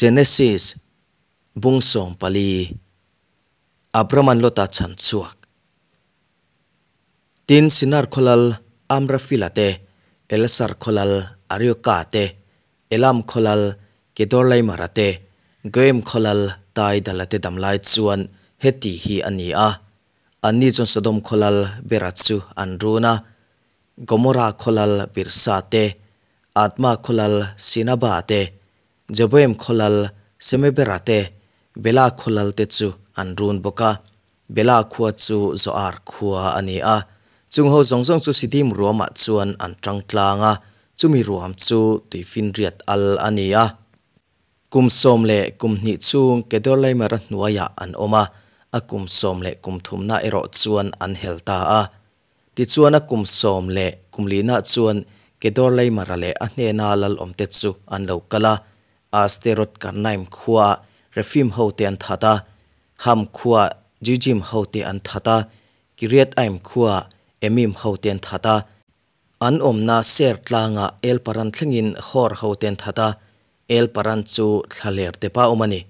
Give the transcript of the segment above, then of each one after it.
Genesis bung 14. Abraman Lota chhan chhuak. Tin, Sinar khaw lal Amrafila te, Elasar khaw lal Arioka te, Elam khaw lal Kedorlaimara te, Goim khaw lal Tidala te dam lai chuan heti hi a ni a, Anni chuan Sodom khaw lal Bera chu an run a, Gomorra khaw lal Birsa te, Adma khaw lal Sinaba te, Zeboim khaw lal Semebera te, Bela khaw lal te chu an run bawk a. Bela khua chu Zoar khua a ni a. Chung ho zawng zawng chu Sidim ruamah chuan an tang tlang a, chumi ruam chu tuifinriat al a ni a. Kum 12 chhung Kedorlaomer-a hnuaiah an awm a, a kum 13na erawh chuan an hel ta a. Tichuan a kum 14na chuan Kedorlaomer-a leh a hnena lal awmte chu an lo kal a, Asteroth Karnaim khuaah Refim hote an that a, Ham khuaah Jujim hote an that a, Kiriathaim khuaah Emim hote an that a, an awmna Ser tlangah Elparan thlengin Hor hote an that a, Elparan chu thlaler tepa awm a ni.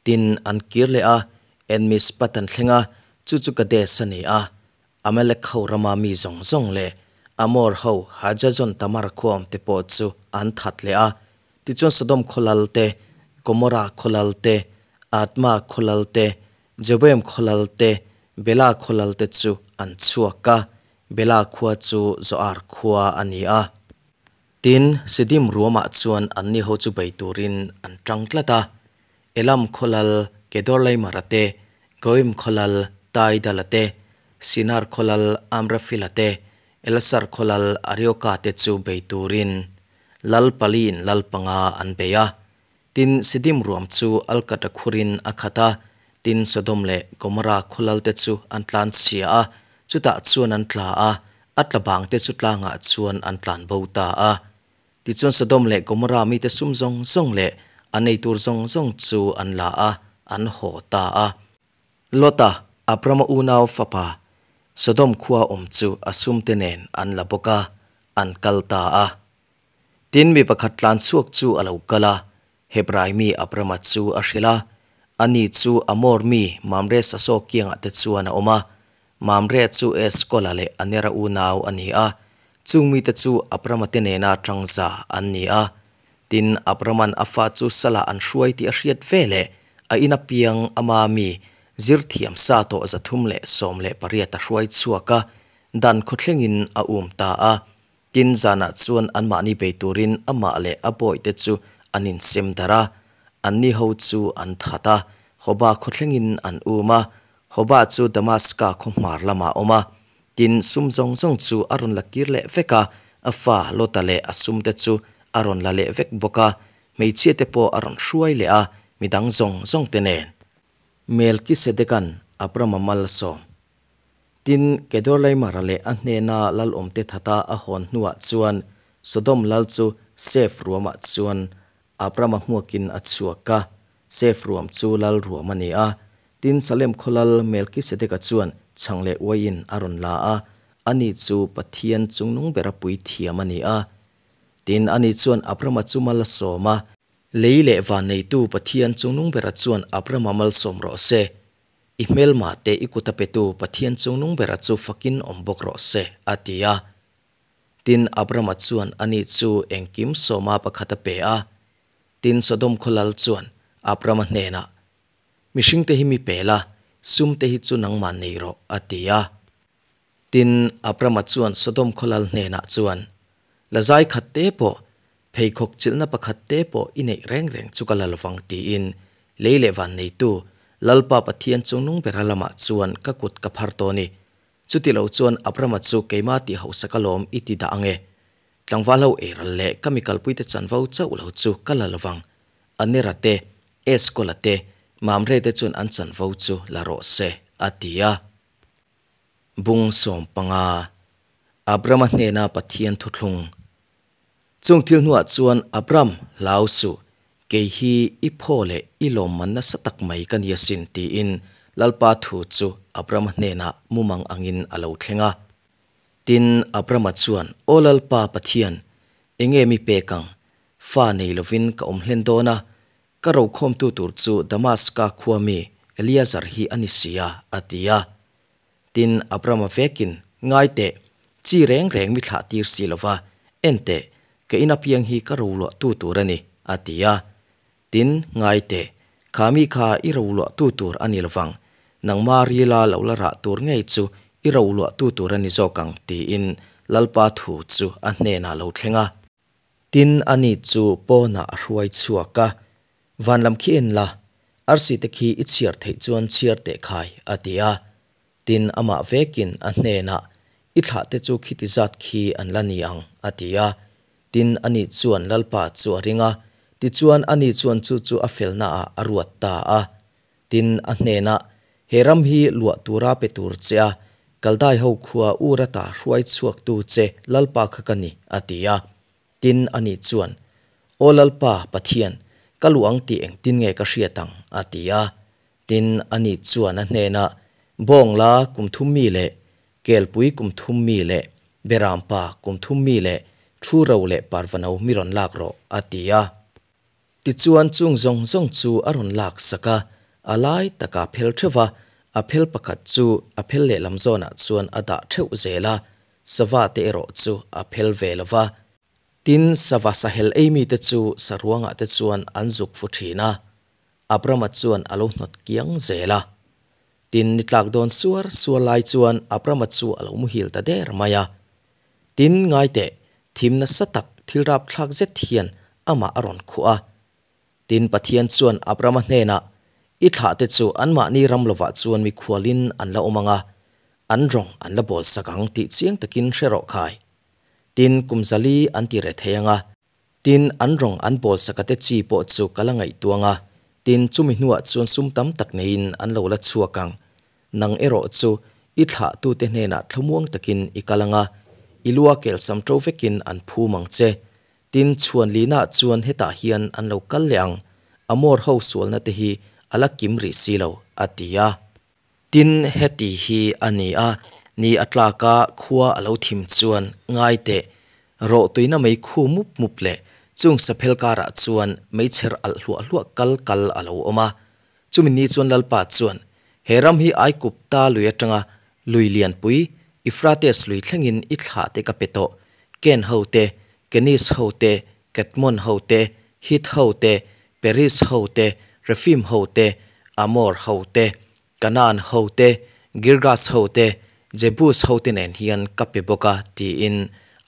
Tin, an kir leh a, Enmispat an thleng a, chu chu Kadesh a ni a. Amalek ho rama mi zawng zawng leh Amor ho Hajajon Tamar khua awmte pawh chu an that leh a. Tichuan Sodom khaw lal te, Gomorra khaw lal te, Adma khaw lal te, Zeboim khaw lal te, Bela khaw lal te chu an chhuak a, Bela khua chu Zoar khua a ni a. Tin, Sidim ruamah chuan anni ho chu bei turin an tang tlat a. Elam khaw lal Kedorlaomer-a te, Goim khaw lal Tidal-a te, Sinar khaw lal Amrafel-a te, Elasar khaw lal Arioka te chu bei turin lal paliin lal panga an bei a. Tin, Sidim ruam chu Alkatra khurin a khat a, tin Sodom leh Gomorra khaw lalte chu an tlan chhia a, chutah chuan an tla a, a tla bangte chu tlangah chuan an tlan bo ta a. Tichuan Sodom leh Gomorra mite sum zawng zawng leh an ei tur zawng zawng chu an la a, an haw ta a. Lota, Abrama unau fapa, Sodom khua awm chu a sumte nen an la bawk a, an kal ta a. Tin, mi pakhat tlan chhuak chu a lo kal a, Hebrai mi Abrama chu a hrilh a. Ani chu Amor mi Mamre sasaw kiangah te chuan a awm a. Mamre chu Eskola leh Anera unau a ni a. Chung mite chu Abrama te nena tangza an ni a. Tin, Abraman a fa chu salah an hruai tih a hriat ve leh a ina piang ama mi zirthiam sa tawh 318 a hruai chhuak a, dan khawthlengin a um ta a. Tin, zanah chuan anmahni bei turin amah leh a bawihte chu an insem darh a, anni ho chu an that a, Hoba khaw thlengin an um a. Hoba chu Damaska khaw hmar lamah a awm a. Tin, sum zawng zawng chu a rawn la kir leh vek a, a fa Lota leh a sumte chu a rawn la leh vek bawk a, hmeichhiate pawh a rawn hruai leh a, midang zawng zawngte nen. Melkisedekan Abrama malsawm. Tin, Kedorlaomer-a leh a hnena lalawmte thata a hawn hnuah chuan Sodom lal chu Sef ruamah chuan Abrama hmuakin a chhuak a. Sef ruam chu lal ruam a ni a. Tin, Salem khaw lal Melkisedeka chuan chhang leh uaiin a rawn la a, ani chu Pathian chungnung bera puithiam a ni a. Tin, ani chuan Abrama chu mal a sawm a. Lei leh van neitu Pathian chungnung bera chuan Abrama malsawm rawh se. I hmelma te i kut a petu Pathian chungnung bera chu fakin awm bawk rawh se, a ti a. Tin, Abrama chuan ani chu engkim sawma pakhat a pe a. Tin, Sodom khaw lal chuan Abrama hnenah, Mihringte hi mi pe la, sumte hi chu nangmah nei rawh, a ti a. Tin, Abrama chuan Sodom khaw lal hnenah chuan, La zai khat te pawh, pheikhawk chilhna pakhat te pawh i neih reng reng chu ka la lovang tiin lei leh van neitu Lalpa Pathian chungnung bera lamah chuan ka kut ka phar tawh a ni. Chuti lo chuan Abrama chu keimah tih hausa ka lawm i ti dah ange. Tlangval ho eiral leh ka mi kalpuite chanvo chauh lo chu ka la lovang. Anera te, Eskola te, Mamre te chuan an chanvo chu la rawh se, a ti a. Bung 15, Abrama hnena Pathian thuthlung. Chung thil hnuah chuan Abram, hlau suh, kei hi i phaw leh i lawmman nasa tak mai ka ni asin tiin Lalpa thu chu Abrama hnenah mumang angin a lo thleng a. Tin, Abrama chuan, Aw Lalpa Pathian, enge mi pek ang? Fa nei lovin ka awm hlen dawn a. Ka rokhawmtu tur chu Damaska khuaa mi Eliazar hi a ni si a, a ti a. Tin, Abrama vekin, Ngai teh, chi reng reng mi thlahtir si lo va, en teh, ka in apiang hi ka roluahtu tur a ni, a ti a. Tin, ngai teh, kha mi kha i roluahtu tur a ni lo vang, nangma rila lo la rah tur ngei chu i roluahtu tur a ni zawk ang, tiin Lalpa thu chu a hnenah a lo thleng a. Tin, ani chu pawnah a hruai chhuak a, Van lam khi en la, arsi te khi i chhiar theih chuan chhiar teh khai, a ti a. Tin, amah vekin a hnenah, I thlahte chu khiti zat khi an la ni ang, a ti a. Tin, ani chuan Lalpa chu a ring a, tichuan ani chuan chu chu a felnaah a ruat ta a. Tin, a hnenah, He ram hi luah tura pe tur che a, Kaldai ho khua ur ata hruai chhuaktu che Lalpa kha ka ni, a ti a. Tin, ani chuan, Aw Lalpa, Pathian, ka luh ang tih engtin nge ka hriat ang? a ti a. Tin, ani chuan a hnenah, Bawng la kum thum mi leh, kelpui kum thum mi leh, berampa kum thum mi leh, thu ro leh parvano mi rawn lak rawh, a ti a. Tichuan chung zawng zawng chu a rawn lak sak a, a lai taka phel theuh va, a phel pakhat chu a phel lehlam zawnah chuan a dah theuh zel a, sava te erawh chu a phel ve lo va. Tin, sava sahel ei mite chu saruangah te chuan an zuk fu thin a, Abrama chuan a lo hnawt kiang zel a. Tin, ni tlak dawn suar suar lai chuan Abrama chu a lo muhil ta der mai a. Tin, ngai teh, thim nasa tak thil rapthlak zet hian amah a rawn khuh a. Tin, Pathian chuan Abrama hnenah, I thlahte chu anmahni ram lovah chuan mikhualin an la awm ang a, an rawng an la bawlsak ang tih chiang takin hre rawh khai. Tin, kum zali an ti re thei ang a. Tin, an rawng an bawlsaka te chi pawh chu ka la ngaihtuang a, tin, chumi hnuah chuan sum tam tak neiin an lo la chhuak ang. Nang erawh chu i thlahtute hnenah thlamuang takin i kal ang a, i lua kelsam ṭo vekin an phum ang che. Tin, chhuan linah chuan hetah hian an lo kal leh ang, Amor ho sualna te hi a la kim rih si lo, a ti a. Tin, heti hi a ni a, ni a tlak a, khua a lo thim chuan ngai teh, rawh tuina mei khu mup mup leh chung saphel karah chuan meichher alh hluah hluah kal kal a lo awm a. Chumi ni chuan Lalpa chuan, He ram hi Aikupta lui atanga lui lianpui, Euphrates lui thlengin i thlah te ka pe tawh, Ken ho te, Kenis ho te, Kadmon ho te, Hit ho te, Periz ho te, Rephim ho te, Amor ho te, Kanaan ho te, Girgas ho te, Jebus ho te nen hian ka pe bawk a, tiin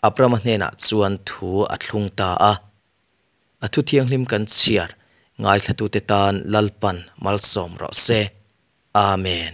Abrama hnenah chuan thu a thlung ta a. A thu thianghlim kan chhiar ngaithlatute tan Lalpan malsawm rawh se. Amen.